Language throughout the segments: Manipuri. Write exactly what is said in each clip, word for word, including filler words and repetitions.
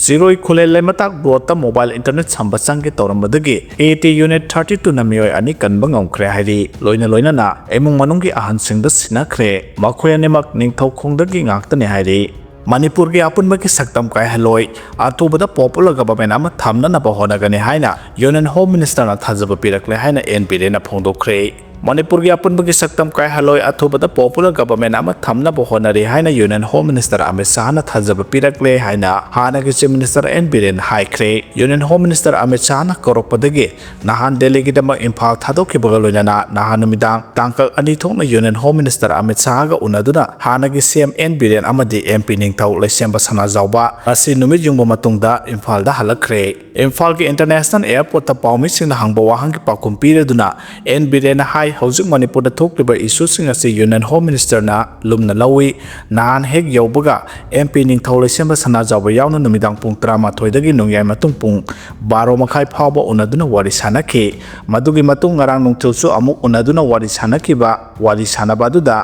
ꯆꯤꯔꯣꯏ ꯈꯨꯂꯦ ꯂꯩꯃꯇꯥꯛ ꯕ꯭ꯂꯣꯛꯇ ꯃꯣꯕꯥꯏꯜ ꯏꯟꯇꯔꯅꯦꯠ ꯁꯝꯕ ꯆꯪꯒꯦ ꯇꯧꯔꯝꯕꯗꯒꯤ ꯑꯦ ꯇꯤ ꯌꯨꯅꯤꯠ ꯊꯥꯔꯇꯤ ꯇꯨꯅ ꯃꯤꯑꯣꯏ ꯑꯅꯤ ꯀꯟꯕ ꯉꯝꯈ꯭ꯔꯦ ꯍꯥꯏꯔꯤ꯫ ꯂꯣꯏꯅ ꯂꯣꯏꯅꯅ ꯏꯃꯨꯡ ꯃꯅꯨꯡꯒꯤ ꯑꯍꯟꯁꯤꯡꯗ ꯁꯤꯟꯅꯈ꯭ꯔꯦ꯫ ꯃꯈꯣꯏ ꯑꯅꯤꯃꯛ ꯅꯤꯡꯊꯧꯈꯣꯡꯗꯒꯤ ꯉꯥꯛꯇꯅꯤ ꯍꯥꯏꯔꯤ꯫ ꯃꯅꯤꯄꯨꯔꯒꯤ ꯑꯄꯨꯟꯕꯒꯤ ꯁꯛꯇꯝ ꯀꯥꯏꯍꯜꯂꯣꯏ, ꯑꯊꯨꯕꯗ popular government ꯑꯃ ꯊꯝꯅꯅꯕ ꯍꯣꯠꯅꯒꯅꯤ ꯍꯥꯏꯅ Union Home Minister ꯅ ꯊꯥꯖꯕ ꯄꯤꯔꯛꯂꯦ ꯍꯥꯏꯅ ꯑꯦꯟ ꯕꯤꯔꯦꯟꯅ ꯐꯣꯡꯗꯣꯛꯈ꯭ꯔꯦ꯫ ꯃꯅꯤꯄꯨꯔꯒꯤ ꯑꯄꯨꯟꯕꯒꯤ ꯁꯛꯇꯝ ꯀꯥꯏꯍꯜꯂꯣꯏ, ꯑꯊꯨꯕꯗ popular government ꯑꯃ ꯊꯝꯅꯕ ꯍꯣꯠꯅꯔꯤ ꯍꯥꯏꯅ Union Home Minister ꯑꯃꯤꯠ ꯁꯥꯍꯅ ꯊꯥꯖꯕ ꯄꯤꯔꯛꯂꯦ ꯍꯥꯏꯅ ꯍꯥꯟꯅꯒꯤ Chief Minister ꯑꯦꯟ ꯕꯤꯔꯦꯟ ꯍꯥꯏꯈ꯭ꯔꯦ꯫ Union Home Minister ꯑꯃꯤꯠ ꯁꯥꯍꯅ ꯀꯧꯔꯛꯄꯗꯒꯤ ꯅꯍꯥꯟ ꯗꯦꯜꯂꯤꯒꯤꯗꯃꯛ ꯏꯝꯐꯥꯜ ꯊꯥꯗꯣꯛꯈꯤꯕꯒ ꯂꯣꯏꯅꯅ ꯅꯍꯥꯟ ꯅꯨꯃꯤꯗꯥꯡ ꯇꯥꯡꯀꯛ ꯑꯅꯤ ꯊꯣꯛꯅ Union Home Minister ꯑꯃꯤꯠ ꯁꯥꯍꯒ ꯎꯅꯗꯨꯅ ꯍꯥꯟꯅꯒꯤ ꯁꯤ ꯑꯦꯝ ꯑꯦꯟ ꯕꯤꯔꯦꯟ ꯑꯃꯗꯤ ꯑꯦꯝ ꯄꯤ ꯅꯤꯡꯊꯧ ꯂꯩꯁꯦꯝꯕ ꯁꯅꯥꯖꯥꯎꯕ ꯉꯁꯤ ꯅꯨꯃꯤꯠ ꯌꯨꯡꯕ ꯃꯇꯨꯡꯗ ꯏꯝꯐꯥꯜꯗ ꯍꯜꯂꯛꯈ꯭ꯔꯦ꯫ ꯏꯝꯐꯥꯜꯒꯤ International Airport ꯇ ꯄꯥꯎꯃꯤꯁꯤꯡꯅ ꯍꯪꯕ ꯋꯥꯍꯪꯒꯤ ꯄꯥꯎꯈꯨꯝ ꯄꯤꯔꯗꯨꯅ ꯑꯦꯟ ꯕꯤꯔꯦꯟꯅ ꯍꯥꯏ, ꯍꯧꯖꯤꯛ ꯃꯅꯤꯄꯨꯔꯗ ꯊꯣꯛꯂꯤꯕ issue ꯁꯤꯡ ꯑꯁꯤ Union Home Minister ꯅ ꯂꯨꯝꯅ ꯂꯧꯏ꯫ ꯅꯍꯥꯟ ꯍꯦꯛ ꯌꯧꯕꯒ ꯑꯦꯝ ꯄꯤ ꯅꯤꯡꯊꯧ ꯂꯩꯁꯦꯝꯕ ꯁꯅꯥꯖꯥꯎꯕ ꯌꯥꯎꯅ ꯅꯨꯃꯤꯗꯥꯡ ꯄꯨꯡ ꯇꯔꯥꯃꯥꯊꯣꯏꯗꯒꯤ ꯅꯣꯡꯌꯥꯏ ꯃꯇꯨꯡ ꯄꯨꯡ ꯕꯥꯔꯣ ꯃꯈꯥꯏ ꯐꯥꯎꯕ ꯎꯅꯗꯨꯅ ꯋꯥꯔꯤ ꯁꯥꯅꯈꯤ꯫ ꯃꯗꯨꯒꯤ ꯃꯇꯨꯡ ꯉꯔꯥꯡ ꯅꯨꯡꯊꯤꯜꯁꯨ ꯑꯃꯨꯛ ꯎꯅꯗꯨꯅ ꯋꯥꯔꯤ ꯁꯥꯅꯈꯤꯕ꯫ ꯋꯥꯔꯤ ꯁꯥꯅꯕ ꯑꯗꯨꯗ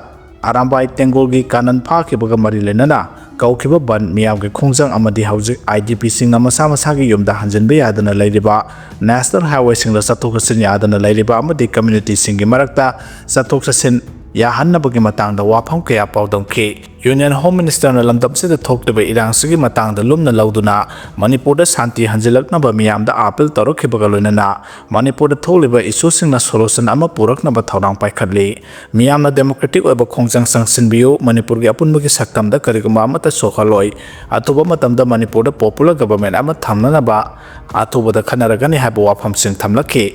ꯑꯔꯥꯝꯕꯥꯏ ꯇꯦꯡꯒꯣꯜꯒꯤ ꯀꯥꯅꯟ ꯐꯥꯈꯤꯕꯒ ꯃꯔꯤ ꯂꯩꯅꯅ ꯀꯧꯈꯤꯕ ꯕꯟ, ꯃꯤꯌꯥꯝꯒꯤ ꯈꯣꯡꯖꯪ ꯑꯃꯗꯤ ꯍꯧꯖꯤꯛ ꯑꯥꯏ ꯗꯤ ꯄꯤ ꯁꯤꯡꯅ ꯃꯁꯥ ꯃꯁꯥꯒꯤ ꯌꯨꯝꯗ ꯍꯟꯖꯤꯟꯕ ꯌꯥꯗꯅ ꯂꯩꯔꯤꯕ, national highway ꯁꯤꯡꯗ ꯆꯠꯊꯣꯛ ꯆꯠꯁꯤꯟ ꯌꯥꯗꯅ ꯂꯩꯔꯤꯕ ꯑꯃꯗꯤ community ꯁꯤꯡꯒꯤ ꯃꯔꯛꯇ ꯆꯠꯊꯣꯛ ꯆꯠꯁꯤꯟ ꯌꯥꯍꯟꯅꯕꯒꯤ ꯃꯇꯥꯡꯗ ꯋꯥꯐꯝ ꯀꯌꯥ ꯄꯥꯎꯗꯝꯈꯤ꯫ Union Home Minister ꯅ ꯂꯝꯗꯝꯁꯤꯗ ꯊꯣꯛꯂꯤꯕ ꯏꯔꯥꯡꯁꯤꯒꯤ ꯃꯇꯥꯡꯗ ꯂꯨꯝꯅ ꯂꯧꯗꯨꯅ ꯃꯅꯤꯄꯨꯔꯗ ꯁꯥꯟꯇꯤ ꯍꯟꯖꯤꯜꯂꯛꯅꯕ ꯃꯤꯌꯥꯝꯗ appeal ꯇꯧꯔꯛꯈꯤꯕꯒ ꯂꯣꯏꯅꯅ ꯃꯅꯤꯄꯨꯔꯗ ꯊꯣꯛꯂꯤꯕ issue ꯁꯤꯡꯅ solution ꯑꯃ ꯄꯨꯔꯛꯅꯕ ꯊꯧꯔꯥꯡ ꯄꯥꯏꯈꯠꯂꯤ꯫ ꯃꯤꯌꯥꯝꯅ democratic ꯑꯣꯏꯕ ꯈꯣꯡꯖꯪ ꯆꯪꯁꯤꯟꯕꯤꯌꯨ, ꯃꯅꯤꯄꯨꯔꯒꯤ ꯑꯄꯨꯟꯕꯒꯤ ꯁꯛꯇꯝꯗ ꯀꯔꯤꯒꯨꯝꯕ ꯑꯃꯠꯇ ꯁꯣꯛꯍꯜꯂꯣꯏ, ꯑꯊꯨꯕ ꯃꯇꯝꯗ ꯃꯅꯤꯄꯨꯔꯗ popular government ꯑꯃ ꯊꯝꯅꯅꯕ ꯑꯊꯨꯕꯗ ꯈꯟꯅꯔꯒꯅꯤ ꯍꯥꯏꯕ ꯋꯥꯐꯝꯁꯤꯡ ꯊꯝꯂꯛꯈꯤ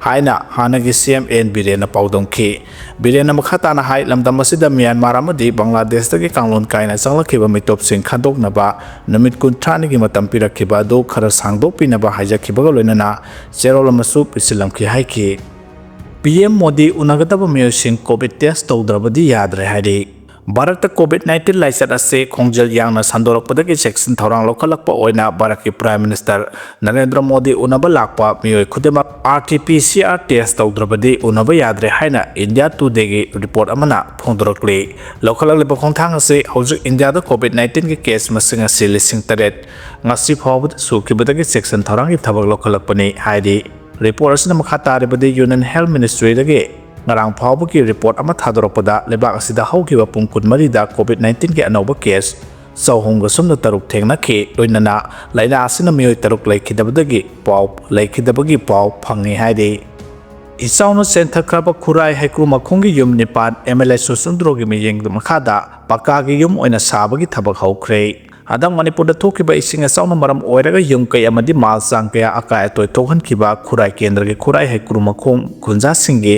ꯍꯥꯏꯅ ꯍꯥꯟꯅꯒꯤ ꯁꯤ ꯑꯦꯝ ꯑꯦꯟ ꯕꯤꯔꯦꯟꯅ ꯄꯥꯎꯗꯝꯈꯤ꯫ ꯕꯤꯔꯦꯟꯅ ꯃꯈꯥ ꯇꯥꯅ ꯍꯥꯏ, ꯂꯝꯗꯝ ꯑꯁꯤꯗ ꯃ꯭ꯌꯥꯟꯃꯥꯔ ꯑꯃꯗꯤ ꯕꯪꯒ꯭ꯂꯥꯗꯦꯁꯇꯒꯤ ꯀꯥꯡꯂꯣꯟ ꯀꯥꯏꯅ ꯆꯪꯂꯛꯈꯤꯕ ꯃꯤꯇꯣꯞꯁꯤꯡ ꯈꯟꯗꯣꯛꯅꯕ ꯅꯨꯃꯤꯠ ꯀꯨꯟꯊ꯭ꯔꯥꯅꯤꯒꯤ ꯃꯇꯝ ꯄꯤꯔꯛꯈꯤꯕ ꯑꯗꯨ ꯈꯔ ꯁꯥꯡꯗꯣꯛꯄꯤꯅꯕ ꯍꯥꯏꯖꯈꯤꯕꯒ ꯂꯣꯏꯅꯅ ꯆꯦꯔꯣꯜ ꯑꯃꯁꯨ ꯄꯤꯁꯤꯜꯂꯝꯈꯤ ꯍꯥꯏꯈꯤ꯫ ꯄꯤ ꯑꯦꯝ ꯃꯣꯗꯤ ꯎꯅꯒꯗꯕ ꯃꯤꯑꯣꯏꯁꯤꯡ COVID test ꯇꯧꯗ꯭ꯔꯕꯗꯤ ꯌꯥꯗ꯭ꯔꯦ ꯍꯥꯏꯔꯤ꯫ ꯚꯥꯔꯠꯇ COVID nineteen ꯂꯥꯏꯆꯠ ꯑꯁꯤ ꯈꯣꯡꯖꯦꯜ ꯌꯥꯡꯅ ꯁꯟꯗꯣꯔꯛꯄꯗꯒꯤ ꯆꯦꯛꯁꯤꯟ ꯊꯧꯔꯥꯡ ꯂꯧꯈꯠꯂꯛꯄ ꯑꯣꯏꯅ ꯚꯥꯔꯠꯀꯤ Prime Minister ꯅꯔꯦꯟꯗ꯭ꯔ ꯃꯣꯗꯤ ꯎꯅꯕ ꯂꯥꯛꯄ ꯃꯤꯑꯣꯏ ꯈꯨꯗꯤꯡꯃꯛ R T P C R test ꯇꯧꯗ꯭ꯔꯕꯗꯤ ꯎꯅꯕ ꯌꯥꯗ꯭ꯔꯦ ꯍꯥꯏꯅ India Todayꯒꯤ report ꯑꯃꯅ ꯐꯣꯡꯗꯣꯔꯛꯂꯤ꯫ ꯂꯧꯈꯠꯂꯛꯂꯤꯕ ꯈꯣꯡꯊꯥꯡ ꯑꯁꯤ ꯍꯧꯖꯤꯛ ꯏꯟꯗꯤꯌꯥꯗ COVID nineteenꯒꯤ case ꯃꯁꯤꯡ ꯑꯁꯤ ꯂꯤꯁꯤꯡ ꯇꯔꯦꯠ ꯉꯁꯤ ꯐꯥꯎꯕꯗ ꯁꯨꯈꯤꯕꯗꯒꯤ ꯆꯦꯛꯁꯤꯟ ꯊꯧꯔꯥꯡꯒꯤ ꯊꯕꯛ ꯂꯧꯈꯠꯂꯛꯄꯅꯤ ꯍꯥꯏꯔꯤ꯫ Report ꯑꯁꯤꯅ ꯃꯈꯥ ꯇꯥꯔꯤꯕꯗꯤ Union Health Ministryꯗꯒꯤ ꯉꯔꯥꯡ ꯐꯥꯎꯕꯒꯤ report ꯑꯃ ꯊꯥꯗꯣꯔꯛꯄꯗ ꯂꯩꯕꯥꯛ ꯑꯁꯤꯗ ꯍꯧꯈꯤꯕ ꯄꯨꯡ ꯀꯨꯟꯃꯔꯤꯗ COVID nineteenꯒꯤ ꯑꯅꯧꯕ case ꯆꯍꯨꯝꯒ ꯁꯨꯞꯅ ꯇꯔꯨꯛ ꯊꯦꯡꯅꯈꯤ꯫ ꯂꯣꯏꯅꯅ ꯂꯥꯏꯅꯥ ꯑꯁꯤꯅ ꯃꯤꯑꯣꯏ ꯇꯔꯨꯛ ꯂꯩꯈꯤꯗꯕꯗꯒꯤ ꯄꯥꯎ ꯂꯩꯈꯤꯗꯕꯒꯤ ꯄꯥꯎ ꯐꯪꯉꯤ ꯍꯥꯏꯔꯤ꯫ ꯏꯆꯥꯎꯅ ꯆꯦꯟꯊꯈ꯭ꯔꯕ ꯈꯨꯔꯥꯏ ꯍꯩꯀ꯭ꯔꯨ ꯃꯈꯣꯡꯒꯤ ꯌꯨꯝ ꯅꯤꯄꯥꯟ MLA ꯁꯨꯁꯤꯟꯗ꯭ꯔꯣꯒꯤ ꯃꯤꯠꯌꯦꯡ ꯃꯈꯥꯗ ꯄꯀꯥꯒꯤ ꯌꯨꯝ ꯑꯣꯏꯅ ꯁꯥꯕꯒꯤ ꯊꯕꯛ ꯍꯧꯈ꯭ꯔꯦ꯫ ꯍꯟꯗꯛ ꯃꯅꯤꯄꯨꯔꯗ ꯊꯣꯛꯈꯤꯕ ꯏꯁꯤꯡ ꯏꯆꯥꯎꯅ ꯃꯔꯝ ꯑꯣꯏꯔꯒ ꯌꯨꯝ ꯀꯩ ꯑꯃꯗꯤ ꯃꯥꯜ ꯆꯥꯡ ꯀꯌꯥ ꯑꯀꯥꯏ ꯑꯇꯣꯏ ꯊꯣꯛꯍꯟꯈꯤꯕ ꯈꯨꯔꯥꯏ ꯀꯦꯟꯗ꯭ꯔꯒꯤ ꯈꯨꯔꯥꯏ ꯍꯩꯀ꯭ꯔꯨ ꯃꯈꯣꯡ ꯈꯨꯟꯖꯥꯁꯤꯡꯒꯤ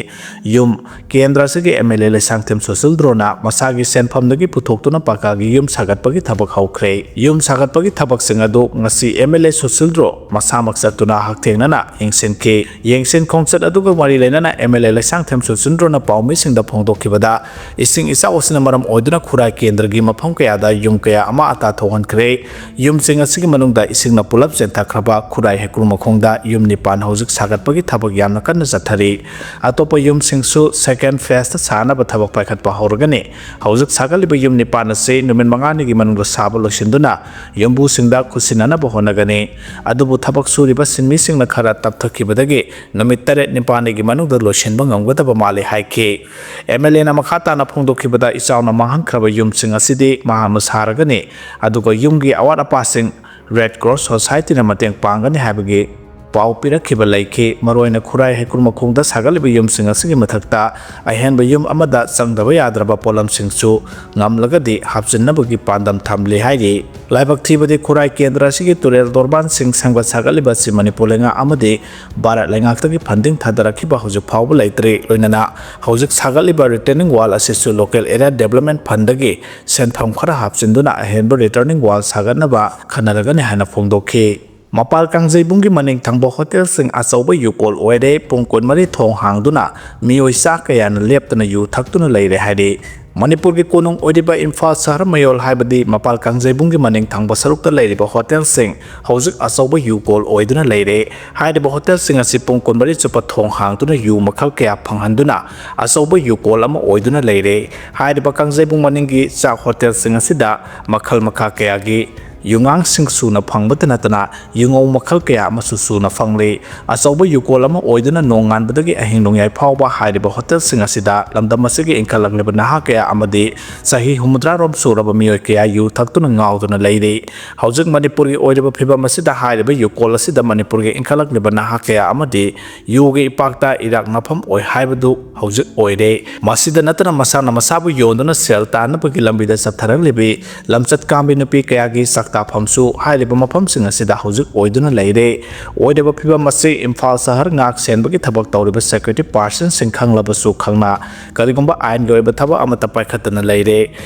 ꯌꯨꯝ ꯀꯦꯟꯗ꯭ꯔ ꯑꯁꯤꯒꯤ MLA ꯂꯩꯁꯥꯡꯊꯦꯝ ꯁꯨꯁꯤꯜꯗ꯭ꯔꯣꯅ ꯃꯁꯥꯒꯤ ꯁꯦꯟꯐꯝꯗꯒꯤ ꯄꯨꯊꯣꯛꯇꯨꯅ ꯄꯀꯥꯒꯤ ꯌꯨꯝ ꯁꯥꯒꯠꯄꯒꯤ ꯊꯕꯛ ꯍꯧꯈ꯭ꯔꯦ꯫ ꯌꯨꯝ ꯁꯥꯒꯠꯄꯒꯤ ꯊꯕꯛꯁꯤꯡ ꯑꯗꯨ ꯉꯁꯤ MLA ꯁꯨꯁꯤꯜꯗ꯭ꯔꯣ ꯃꯁꯥꯃꯛ ꯆꯠꯇꯨꯅ ꯍꯛꯊꯦꯡꯅꯅ ꯌꯦꯡꯁꯤꯟꯈꯤ꯫ ꯌꯦꯡꯁꯤꯟ ꯈꯣꯡꯆꯠ ꯑꯗꯨꯒ ꯃꯔꯤ ꯂꯩꯅꯅ MLA ꯂꯩꯁꯥꯡꯊꯦꯝ ꯁꯨꯁꯤꯟꯗ꯭ꯔꯣꯅ ꯄꯥꯎꯃꯤꯁꯤꯡꯗ ꯐꯣꯡꯗꯣꯛꯈꯤꯕꯗ, ꯏꯁꯤꯡ ꯏꯆꯥꯎ ꯑꯁꯤꯅ ꯃꯔꯝ ꯑꯣꯏꯗꯨꯅ ꯈꯨꯔꯥꯏ ꯀꯦꯟꯗ꯭ꯔꯒꯤ ꯃꯐꯝ ꯀꯌꯥꯗ ꯌꯨꯝ ꯀꯌꯥ ꯑꯃ ꯑꯇꯥ ꯊꯣꯛꯍꯟꯈ꯭ꯔꯦ꯫ ꯌꯨꯝꯁꯤꯡ ꯑꯁꯤꯒꯤ ꯃꯅꯨꯡꯗ ꯏꯁꯤꯡꯅ ꯄꯨꯂꯞ ꯆꯦꯟꯊꯈ꯭ꯔꯕ ꯈꯨꯔꯥꯏ ꯍꯩꯀ꯭ꯔꯨ ꯃꯈꯣꯡꯗ ꯌꯨꯝ ꯅꯤꯄꯥꯟ ꯍꯧꯖꯤꯛ ꯁꯥꯒꯠꯄꯒꯤ ꯊꯕꯛ ꯌꯥꯝꯅ ꯀꯟꯅ ꯆꯠꯊꯔꯤ꯫ ꯑꯇꯣꯞꯄ ꯌꯨꯝꯁꯤꯡꯁꯨ second phaseꯇ ꯁꯥꯅꯕ ꯊꯕꯛ ꯄꯥꯏꯈꯠꯄ ꯍꯧꯔꯒꯅꯤ꯫ ꯍꯧꯖꯤꯛ ꯁꯥꯒꯠꯂꯤꯕ ꯌꯨꯝ ꯅꯤꯄꯥꯟ ꯑꯁꯤ ꯅꯨꯃꯤꯠ ꯃꯉꯥꯅꯤꯒꯤ ꯃꯅꯨꯡꯗ ꯁꯥꯕ ꯂꯣꯏꯁꯤꯟꯗꯨꯅ ꯌꯨꯝꯕꯨꯁꯤꯡꯗ ꯈꯨꯠꯁꯤꯟꯅꯅꯕ ꯍꯣꯠꯅꯒꯅꯤ꯫ ꯑꯗꯨꯕꯨ ꯊꯕꯛ ꯁꯨꯔꯤꯕ ꯁꯤꯟꯃꯤꯁꯤꯡꯅ ꯈꯔ ꯇꯞꯊꯈꯤꯕꯗꯒꯤ ꯅꯨꯃꯤꯠ ꯇꯔꯦꯠ ꯅꯤꯄꯥꯜꯅꯤꯒꯤ ꯃꯅꯨꯡꯗ ꯂꯣꯏꯁꯤꯟꯕ ꯉꯝꯒꯗꯕ ꯃꯥꯜꯂꯤ ꯍꯥꯏꯈꯤ꯫ MLAꯅ ꯃꯈꯥ ꯇꯥꯅ ꯐꯣꯡꯗꯣꯛꯈꯤꯕꯗ, ꯏꯆꯥꯎꯅ ꯃꯥꯡꯍꯟꯈ꯭ꯔꯕ ꯌꯨꯝꯁꯤꯡ ꯑꯁꯤꯗꯤ ꯃꯍꯥꯛꯅ ꯁꯥꯔꯒꯅꯤ, ꯑꯗꯨꯒ ꯌꯨꯝꯒꯤ ꯑꯋꯥꯠ ꯑꯄꯥꯁꯤꯡ Red Cross Societyꯅ ꯃꯇꯦꯡ ꯄꯥꯡꯒꯅꯤ ꯍꯥꯏꯕꯒꯤ ꯄꯥꯎ ꯄꯤꯔꯛꯈꯤꯕ ꯂꯩꯈꯤ꯫ ꯃꯔꯨꯑꯣꯏꯅ ꯈꯨꯔꯥꯏ ꯍꯩꯀ꯭ꯔꯨ ꯃꯈꯣꯡꯗ ꯁꯥꯒꯠꯂꯤꯕ ꯌꯨꯝꯁꯤꯡ ꯑꯁꯤꯒꯤ ꯃꯊꯛꯇ ꯑꯍꯦꯟꯕ ꯌꯨꯝ ꯑꯃꯗ ꯆꯪꯗꯕ ꯌꯥꯗ꯭ꯔꯕ ꯄꯣꯠꯂꯝꯁꯤꯡꯁꯨ ꯉꯝꯂꯒꯗꯤ ꯍꯥꯞꯆꯤꯟꯅꯕꯒꯤ ꯄꯥꯟꯗꯝ ꯊꯝꯂꯤ ꯍꯥꯏꯔꯤ꯫ ꯂꯥꯏꯕꯛ ꯊꯤꯕꯗꯤ ꯈꯨꯔꯥꯏ ꯀꯦꯟꯗ꯭ꯔ ꯑꯁꯤꯒꯤ ꯇꯨꯔꯦꯜ ꯗꯣꯔꯕꯥꯟꯁꯤꯡ ꯁꯦꯝꯒꯠ ꯁꯥꯒꯠꯂꯤꯕ ꯑꯁꯤ ꯃꯅꯤꯄꯨꯔ ꯂꯩꯉꯥꯛ ꯑꯃꯗꯤ ꯚꯥꯔꯠ ꯂꯩꯉꯥꯛꯇꯒꯤ funding ꯊꯥꯗꯔꯛꯈꯤꯕ ꯍꯧꯖꯤꯛ ꯐꯥꯎꯕ ꯂꯩꯇ꯭ꯔꯤ꯫ ꯂꯣꯏꯅꯅ ꯍꯧꯖꯤꯛ ꯁꯥꯒꯠꯂꯤꯕ retaining wall ꯑꯁꯤꯁꯨ Local Area Development Fundꯗꯒꯤ ꯁꯦꯟꯐꯝ ꯈꯔ ꯍꯥꯞꯆꯤꯟꯗꯨꯅ ꯑꯍꯦꯟꯕ retaining wall ꯁꯥꯒꯠꯅꯕ ꯈꯟꯅꯔꯒꯅꯤ ꯍꯥꯏꯅ ꯐꯣꯡꯗꯣꯛꯈꯤ꯫ ꯃꯄꯥꯜ ꯀꯥꯡꯖꯩꯕꯨꯡꯒꯤ ꯃꯅꯤꯡ ꯊꯪꯕ ꯍꯣꯇꯦꯜꯁꯤꯡ ꯑꯆꯧꯕ ꯌꯨꯀꯣꯜ ꯑꯣꯏꯔꯦ꯫ ꯄꯨꯡ ꯀꯨꯟꯃꯔꯤ ꯊꯣꯡ ꯍꯥꯡꯗꯨꯅ ꯃꯤꯑꯣꯏ ꯆꯥ ꯀꯌꯥꯅ ꯂꯦꯞꯇꯅ ꯌꯨ ꯊꯛꯇꯨꯅ ꯂꯩꯔꯦ ꯍꯥꯏꯔꯤ꯫ ꯃꯅꯤꯄꯨꯔꯒꯤ ꯀꯣꯅꯨꯡ ꯑꯣꯏꯔꯤꯕ ꯏꯝꯐꯥꯜ ꯁꯍꯔ ꯃꯌꯣꯜ ꯍꯥꯏꯕꯗꯤ ꯃꯄꯥꯜ ꯀꯥꯡꯖꯩꯕꯨꯡꯒꯤ ꯃꯅꯤꯡ ꯊꯪꯕ ꯁꯔꯨꯛꯇ ꯂꯩꯔꯤꯕ ꯍꯣꯇꯦꯜꯁꯤꯡ ꯍꯧꯖꯤꯛ ꯑꯆꯧꯕ ꯌꯨ ꯀꯣꯜ ꯑꯣꯏꯗꯨꯅ ꯂꯩꯔꯦ꯫ ꯍꯥꯏꯔꯤꯕ ꯍꯣꯇꯦꯜꯁꯤꯡ ꯑꯁꯤ ꯄꯨꯡ ꯀꯨꯟꯃꯔꯤ ꯆꯨꯞꯄ ꯊꯣꯡ ꯍꯥꯡꯗꯨꯅ ꯌꯨ ꯃꯈꯜ ꯀꯌꯥ ꯐꯪꯍꯟꯗꯨꯅ ꯑꯆꯧꯕ ꯌꯨ ꯀꯣꯜ ꯑꯃ ꯑꯣꯏꯗꯨꯅ ꯂꯩꯔꯦ꯫ ꯍꯥꯏꯔꯤꯕ ꯀꯥꯡꯖꯩꯕꯨꯡ ꯃꯅꯤꯡꯒꯤ ꯆꯥꯛ ꯍꯣꯇꯦꯜꯁꯤꯡ ꯑꯁꯤꯗ ꯃꯈꯜ ꯃꯈꯥ ꯀꯌꯥꯒꯤ ꯌꯨꯉꯥꯡꯁꯤꯡ ꯁꯨꯅ ꯐꯪꯕꯇ ꯅꯠꯇꯅ ꯌꯨꯉꯧ ꯃꯈꯜ ꯀꯌꯥ ꯑꯃꯁꯨ ꯁꯨꯅ ꯐꯪꯂꯤ꯫ ꯑꯆꯧꯕ ꯌꯨꯀꯣꯜ ꯑꯃ ꯑꯣꯏꯗꯨꯅ ꯅꯣꯡꯉꯥꯟꯕꯗꯒꯤ ꯑꯍꯤꯡ ꯅꯣꯡꯌꯥꯏ ꯐꯥꯎꯕ ꯍꯥꯏꯔꯤꯕ ꯍꯣꯇꯦꯜꯁꯤꯡ ꯑꯁꯤꯗ ꯂꯝꯗꯝ ꯑꯁꯤꯒꯤ ꯏꯟꯈꯠꯂꯛꯂꯤꯕ ꯅꯍꯥ ꯀꯌꯥ ꯑꯃꯗꯤ ꯆꯍꯤ ꯍꯨꯝꯐꯨꯇꯔꯥꯔꯣꯝ ꯁꯨꯔꯕ ꯃꯤꯑꯣꯏ ꯀꯌꯥ ꯌꯨ ꯊꯛꯇꯨꯅ ꯉꯥꯎꯗꯨꯅ ꯂꯩꯔꯤ꯫ ꯍꯧꯖꯤꯛ ꯃꯅꯤꯄꯨꯔꯒꯤ ꯑꯣꯏꯔꯤꯕ ꯐꯤꯕꯝ ꯑꯁꯤꯗ ꯍꯥꯏꯔꯤꯕ ꯌꯨꯀꯣꯜ ꯑꯁꯤꯗ ꯃꯅꯤꯄꯨꯔꯒꯤ ꯏꯟꯈꯠꯂꯛꯂꯤꯕ ꯅꯍꯥ ꯀꯌꯥ ꯑꯃꯗꯤ ꯌꯨꯒꯤ ꯏꯄꯥꯛꯇ ꯏꯔꯥꯛꯅꯐꯝ ꯑꯣꯏ ꯍꯥꯏꯕꯗꯨ ꯍꯧꯖꯤꯛ ꯑꯣꯏꯔꯦ꯫ ꯃꯁꯤꯗ ꯅꯠꯇꯅ ꯃꯁꯥꯅ ꯃꯁꯥꯕꯨ ꯌꯣꯟꯗꯨꯅ ꯁꯦꯜ ꯇꯥꯟꯅꯕꯒꯤ ꯂꯝꯕꯤꯗ ꯆꯠꯊꯔꯛꯂꯤꯕꯤ ꯂꯝꯆꯠ ꯀꯥꯝꯕꯤ ꯅꯨꯄꯤ ꯀꯌꯥꯒꯤ ꯆꯥꯛꯇꯥꯐꯝꯁꯨ ꯍꯥꯏꯔꯤꯕ ꯃꯐꯝꯁꯤꯡ ꯑꯁꯤꯗ ꯍꯧꯖꯤꯛ ꯑꯣꯏꯗꯨꯅ ꯂꯩꯔꯦ꯫ ꯑꯣꯏꯔꯤꯕ ꯐꯤꯕꯝ ꯑꯁꯤ ꯏꯝꯐꯥꯜ ꯁꯍꯔ ꯉꯥꯛ ꯁꯦꯟꯕꯒꯤ ꯊꯕꯛ ꯇꯧꯔꯤꯕ ꯁꯦꯀ꯭ꯌꯨꯔꯤꯇꯤ ꯄꯥꯔꯁꯟꯁꯤꯡ ꯈꯪꯂꯕꯁꯨ ꯈꯪꯅ ꯀꯔꯤꯒꯨꯝꯕ ꯑꯥꯏꯟꯒꯤ ꯑꯣꯏꯕ ꯊꯕꯛ ꯑꯃꯠꯇ ꯄꯥꯏꯈꯠꯇꯅ ꯂꯩꯔꯦ꯫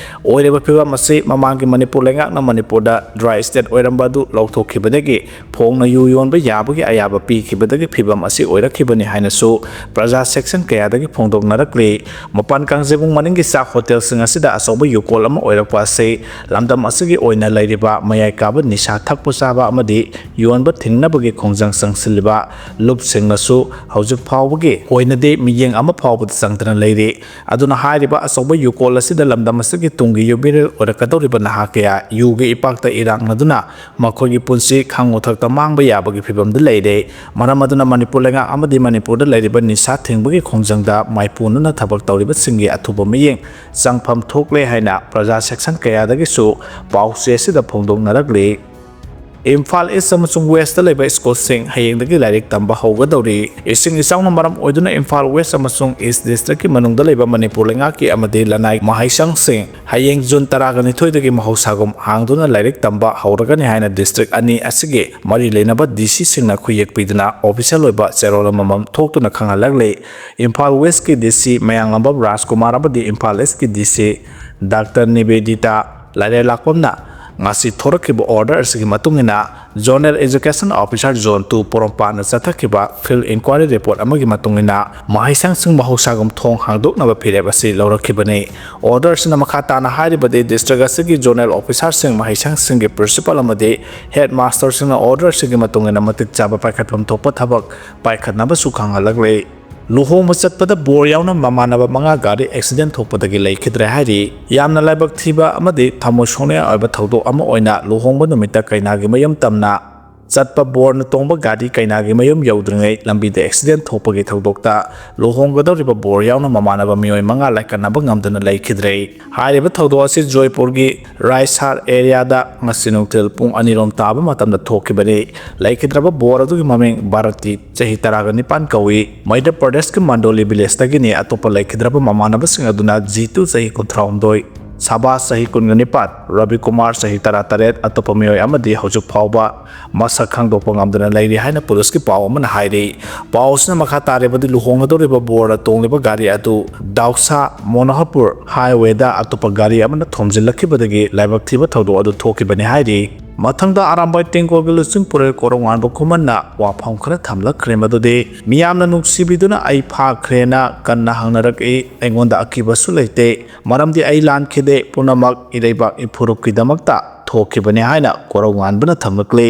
ꯑꯣꯏꯔꯤꯕ ꯐꯤꯕꯝ ꯑꯁꯤ ꯃꯃꯥꯡꯒꯤ ꯃꯅꯤꯄꯨꯔ ꯂꯩꯉꯥꯛꯅ ꯃꯅꯤꯄꯨꯔꯗ ꯗ꯭ꯔꯥꯏ ꯁ꯭ꯇꯦꯠ ꯑꯣꯏꯔꯝꯕ ꯑꯗꯨ ꯂꯧꯊꯣꯛꯈꯤꯕꯗꯒꯤ ꯐꯣꯡꯅ ꯌꯨ ꯌꯣꯟꯕ ꯌꯥꯕꯒꯤ ꯑꯌꯥꯕ ꯄꯤꯈꯤꯕꯗꯒꯤ ꯐꯤꯕꯝ ꯑꯁꯤ ꯑꯣꯏꯔꯛꯈꯤꯕꯅꯤ ꯍꯥꯏꯅꯁꯨ ꯄ꯭ꯔꯖꯥ ꯁꯦꯛꯁꯟ ꯀꯌꯥꯗꯒꯤ ꯐꯣꯡꯗꯣꯛꯅꯔꯛꯂꯤ꯫ ꯃꯄꯥꯟ ꯀꯥꯡꯖꯩꯕꯨꯡ ꯃꯅꯤꯡꯒꯤ ꯆꯥꯛ ꯍꯣꯇꯦꯜꯁꯤꯡ ꯑꯁꯤꯗ ꯑꯆꯧꯕ ꯌꯨꯀꯣꯜ ꯑꯃ ꯑꯣꯏꯔꯛꯄ ꯑꯁꯤ ꯂꯝꯗꯝ ꯑꯁꯤꯒꯤ ꯑꯣꯏꯅ ꯂꯩꯔꯤꯕ ꯃꯌꯥꯏ ꯀꯥꯕ ꯅꯤꯁꯥ ꯊꯛꯄ ꯆꯥꯕ ꯑꯃꯗꯤ ꯌꯣꯟꯕ ꯊꯤꯡꯅꯕꯒꯤ ꯈꯣꯡꯖꯪ ꯆꯪꯁꯤꯜꯂꯤꯕ ꯂꯨꯞꯁꯤꯡꯅꯁꯨ ꯍꯧꯖꯤꯛ ꯐꯥꯎꯕꯒꯤ ꯑꯣꯏꯅꯗꯤ ꯃꯤꯠꯌꯦꯡ ꯑꯃ ꯐꯥꯎꯕꯗ ꯆꯪꯗꯅ ꯂꯩꯔꯤ꯫ ꯑꯗꯨꯅ ꯍꯥꯏꯔꯤꯕ ꯑꯆꯧꯕ ꯌꯨꯀꯣꯜ ꯑꯁꯤꯗ ꯂꯝꯗꯝ ꯑꯁꯤꯒꯤ ꯇꯨꯡꯒꯤ ꯌꯨꯝꯕꯤꯔꯦꯜ ꯑꯣꯏꯔꯛꯀꯗꯧꯔꯤꯕ ꯅꯍꯥ ꯀꯌꯥ ꯌꯨꯒꯤ ꯏꯄꯥꯛꯇ ꯏꯔꯥꯛꯅꯗꯨꯅ ꯃꯈꯣꯏꯒꯤ ꯄꯨꯟꯁꯤ ꯈꯥꯡꯉꯨꯊꯛꯇ ꯃꯥꯡꯕ ꯌꯥꯕꯒꯤ ꯐꯤꯕꯝꯗ ꯂꯩꯔꯦ꯫ ꯃꯔꯝ ꯑꯗꯨꯅ ꯃꯅꯤꯄꯨꯔ ꯂꯩꯉꯥꯛ ꯑꯃꯗꯤ ꯃꯅꯤꯄꯨꯔꯗ ꯂꯩꯔꯤꯕ ꯅꯤꯁꯥ ꯊꯤꯡꯕꯒꯤ ꯈꯣꯡꯖꯪꯗ ꯃꯥꯏꯄꯨꯅꯅ ꯊꯕꯛ ꯇꯧꯔꯤꯕꯁꯤꯡꯒꯤ ꯑꯊꯨꯕ ꯃꯤꯠꯌꯦꯡ ꯆꯪꯐꯝ ꯊꯣꯛꯂꯦ ꯍꯥꯏꯅ ꯄ꯭ꯔꯖꯥ ꯁꯦꯛꯁꯟ ꯀꯌꯥꯗꯒꯤꯁꯨ ꯄꯥꯎꯆꯦ ꯑꯁꯤꯗ ꯐꯣꯡꯗꯣꯛꯅꯔꯛꯂꯤ꯫ ꯏꯝꯐꯥꯜ ꯏꯁ ꯑꯃꯁꯨꯡ ꯋꯦꯁꯇ ꯂꯩꯕ ꯁ꯭ꯀꯨꯜꯁꯤꯡ ꯍꯌꯦꯡꯗꯒꯤ ꯂꯥꯏꯔꯤꯛ ꯇꯝꯕ ꯍꯧꯒꯗꯧꯔꯤ꯫ ꯏꯁꯤꯡ ꯏꯆꯥꯎꯅ ꯃꯔꯝ ꯑꯣꯏꯗꯨꯅ ꯏꯝꯐꯥꯜ ꯋꯦꯁ ꯑꯃꯁꯨꯡ ꯏꯁ ꯗꯤꯁꯇ꯭ꯔꯤꯛꯀꯤ ꯃꯅꯨꯡꯗ ꯂꯩꯕ ꯃꯅꯤꯄꯨꯔ ꯂꯩꯉꯥꯛꯀꯤ ꯑꯃꯗꯤ ꯂꯅꯥꯏ ꯃꯍꯩꯁꯪꯁꯤꯡ ꯍꯌꯦꯡ ꯖꯨꯟ ꯇꯔꯥꯒ ꯅꯤꯊꯣꯏꯗꯒꯤ ꯃꯍꯧꯁꯥꯒꯨꯝ ꯍꯥꯡꯗꯨꯅ ꯂꯥꯏꯔꯤꯛ ꯇꯝꯕ ꯍꯧꯔꯒꯅꯤ ꯍꯥꯏꯅ ꯗꯤꯁꯇ꯭ꯔꯤꯛ ꯑꯅꯤ ꯑꯁꯤꯒꯤ ꯃꯔꯤ ꯂꯩꯅꯕ ꯗꯤ ꯁꯤꯁꯤꯡꯅ ꯈꯨꯌꯦꯛ ꯄꯤꯗꯨꯅ ꯑꯣꯐꯤꯁꯤꯌꯦꯜ ꯑꯣꯏꯕ ꯆꯦꯔꯣꯜ ꯑꯃꯃꯝ ꯊꯣꯛꯇꯨꯅ ꯈꯪꯍꯜꯂꯛꯂꯤ꯫ ꯏꯝꯐꯥꯜ ꯋꯦꯁꯀꯤ ꯗꯤ ꯁꯤ ꯃꯌꯥꯡꯂꯝꯕꯝ ꯔꯥꯖꯀꯨꯃꯥꯔ ꯑꯃꯗꯤ ꯏꯝꯐꯥꯜ ꯏꯁꯀꯤ ꯗꯤ ꯁꯤ ꯗꯥꯛꯇꯔ ꯅꯤꯕꯦꯗꯤꯇꯥ ꯂꯥꯏꯔꯦꯂꯥꯛꯄꯝꯅ ꯉꯁꯤ ꯊꯣꯔꯛꯈꯤꯕ order ꯑꯁꯤꯒꯤ ꯃꯇꯨꯡ ꯏꯟꯅ Zonal Education Officer Zone two ꯄꯣꯔꯣꯝꯄꯥꯠꯅ ꯆꯠꯊꯈꯤꯕ field inquiry report ꯑꯃꯒꯤ ꯃꯇꯨꯡ ꯏꯟꯅ ꯃꯍꯩꯁꯪꯁꯤꯡ ꯃꯍꯧꯁꯥꯒꯨꯝ ꯊꯣꯡ ꯍꯥꯡꯗꯣꯛꯅꯕ ꯐꯤꯔꯦꯞ ꯑꯁꯤ ꯂꯧꯔꯛꯈꯤꯕꯅꯤ꯫ Order ꯑꯁꯤꯅ ꯃꯈꯥ ꯇꯥꯅ ꯍꯥꯏꯔꯤꯕꯗꯤ district ꯑꯁꯤꯒꯤ zonal officerꯁꯤꯡ, ꯃꯍꯩꯁꯪꯁꯤꯡꯒꯤ principal ꯑꯃꯗꯤ headmasterꯁꯤꯡꯅ order ꯑꯁꯤꯒꯤ ꯃꯇꯨꯡ ꯏꯟꯅ ꯃꯇꯤꯛ ꯆꯥꯕ ꯄꯥꯏꯈꯠꯐꯝ ꯊꯣꯛꯄ ꯊꯕꯛ ꯄꯥꯏꯈꯠꯅꯕꯁꯨ ꯈꯪꯍꯜꯂꯛꯂꯤ꯫ ꯂꯨꯍꯣꯡꯕ ꯆꯠꯄꯗ ꯕꯣꯔ ꯌꯥꯎꯅ ꯃꯃꯥꯟꯅꯕ ꯃꯉꯥ ꯒꯥꯔꯤ accident ꯊꯣꯛꯄꯗꯒꯤ ꯂꯩꯈꯤꯗ꯭ꯔꯦ ꯍꯥꯏꯔꯤ꯫ ꯌꯥꯝꯅ ꯂꯥꯏꯕꯛ ꯊꯤꯕ ꯑꯃꯗꯤ ꯊꯃꯣꯏ ꯁꯣꯛꯅꯤꯡꯉꯥꯏ ꯑꯣꯏꯕ ꯊꯧꯗꯣꯛ ꯑꯃ ꯑꯣꯏꯅ ꯂꯨꯍꯣꯡꯕ ꯅꯨꯃꯤꯠꯇ ꯀꯩꯅꯥꯒꯤ ꯃꯌꯨꯝ ꯇꯝꯅ ꯆꯠꯄ ꯕꯣꯔꯅ ꯇꯣꯡꯕ ꯒꯥꯔꯤ ꯀꯩꯅꯥꯒꯤ ꯃꯌꯨꯝ ꯌꯧꯗ꯭ꯔꯤꯉꯩ ꯂꯝꯕꯤꯗ accident ꯊꯣꯛꯄꯒꯤ ꯊꯧꯗꯣꯛꯇ ꯂꯨꯍꯣꯡꯒꯗꯧꯔꯤꯕ ꯕꯣꯔ ꯌꯥꯎꯅ ꯃꯃꯥꯟꯅꯕ ꯃꯤꯑꯣꯏ ꯃꯉꯥ ꯂꯥꯏꯀꯠꯅꯕ ꯉꯝꯗꯅ ꯂꯩꯈꯤꯗ꯭ꯔꯦ꯫ ꯍꯥꯏꯔꯤꯕ ꯊꯧꯗꯣꯛ ꯑꯁꯤ ꯖꯣꯏꯄꯨꯔꯒꯤ ꯔꯥꯏꯁꯥꯔ areaꯗ ꯉꯁꯤ ꯅꯨꯡꯊꯤꯜ ꯄꯨꯡ ꯑꯅꯤ ꯔꯣꯝ ꯇꯥꯕ ꯃꯇꯝꯗ ꯊꯣꯛꯈꯤꯕꯅꯤ꯫ ꯂꯩꯈꯤꯗ꯭ꯔꯕ ꯕꯣꯔ ꯑꯗꯨꯒꯤ ꯃꯃꯤꯡ ꯚꯥꯔꯠꯇꯤ, ꯆꯍꯤ ꯇꯔꯥꯒ ꯅꯤꯄꯥꯟ ꯀꯧꯏ꯫ ꯃꯙ꯭ꯌ ꯄ꯭ꯔꯗꯦꯁꯀꯤ ꯃꯟꯗꯣꯂꯤ villageꯇꯒꯤꯅꯤ꯫ ꯑꯇꯣꯞꯄ ꯂꯩꯈꯤꯗ꯭ꯔꯕ ꯃꯃꯥꯟꯅꯕꯁꯤꯡ ꯑꯗꯨꯅ ꯖꯤꯇꯨ, ꯆꯍꯤ ꯀꯨꯟꯊ꯭ꯔꯥꯍꯨꯝꯗꯣꯏ, ꯁꯥꯕꯥꯁ, ꯆꯍꯤ ꯀꯨꯟꯒ ꯅꯤꯄꯥꯟ, ꯔꯕꯤ ꯀꯨꯃꯥꯔ, ꯆꯍꯤ ꯇꯔꯥꯇꯔꯦꯠ, ꯑꯇꯣꯞꯄ ꯃꯤꯑꯣꯏ ꯑꯃꯗꯤ ꯍꯧꯖꯤꯛ ꯐꯥꯎꯕ ꯃꯁꯛ ꯈꯪꯗꯣꯛꯄ ꯉꯝꯗꯅ ꯂꯩꯔꯤ ꯍꯥꯏꯅ ꯄꯨꯂꯤꯁꯀꯤ ꯄꯥꯎ ꯑꯃꯅ ꯍꯥꯏꯔꯤ꯫ ꯄꯥꯎ ꯑꯁꯤꯅ ꯃꯈꯥ ꯇꯥꯔꯤꯕꯗꯤ ꯂꯨꯍꯣꯡꯒꯗꯧꯔꯤꯕ ꯕꯣꯔꯅ ꯇꯣꯡꯂꯤꯕ ꯒꯥꯔꯤ ꯑꯗꯨ ꯗꯥꯎꯁꯥ ꯃꯣꯅꯣꯍꯔꯄꯨꯔ highwayꯗ ꯑꯇꯣꯞꯄ ꯒꯥꯔꯤ ꯑꯃꯅ ꯊꯣꯝꯖꯤꯜꯂꯛꯈꯤꯕꯗꯒꯤ ꯂꯥꯏꯕꯛ ꯊꯤꯕ ꯊꯧꯗꯣꯛ ꯑꯗꯨ ꯊꯣꯛꯈꯤꯕꯅꯤ ꯍꯥꯏꯔꯤ꯫ ꯃꯊꯪꯗ ꯑꯔꯥꯝꯕꯥꯏ ꯇꯦꯡꯒꯣꯜꯒꯤ ꯂꯨꯆꯤꯡ ꯄꯨꯔꯦꯜ ꯀꯣꯔꯧꯉꯥꯟꯕ ꯈꯨꯃꯟꯅ ꯋꯥꯐꯝ ꯈꯔ ꯊꯝꯂꯛꯈ꯭ꯔꯦ, ꯃꯗꯨꯗꯤ ꯃꯤꯌꯥꯝꯅ ꯅꯨꯡꯁꯤꯕꯤꯗꯨꯅ ꯑꯩ ꯐꯥꯈ꯭ꯔꯦꯅ ꯀꯟꯅ ꯍꯪꯅꯔꯛꯏ꯫ ꯑꯩꯉꯣꯟꯗ ꯑꯀꯤꯕꯁꯨ ꯂꯩꯇꯦ, ꯃꯔꯝꯗꯤ ꯑꯩ ꯂꯥꯟꯈꯤꯗꯦ꯫ ꯄꯨꯝꯅꯃꯛ ꯏꯔꯩꯕꯥꯛ ꯏꯐꯨꯔꯨꯞꯀꯤꯗꯃꯛꯇ ꯊꯣꯛꯈꯤꯕꯅꯤ ꯍꯥꯏꯅ ꯀꯣꯔꯧꯉꯥꯟꯕꯅ ꯊꯝꯂꯛꯂꯤ꯫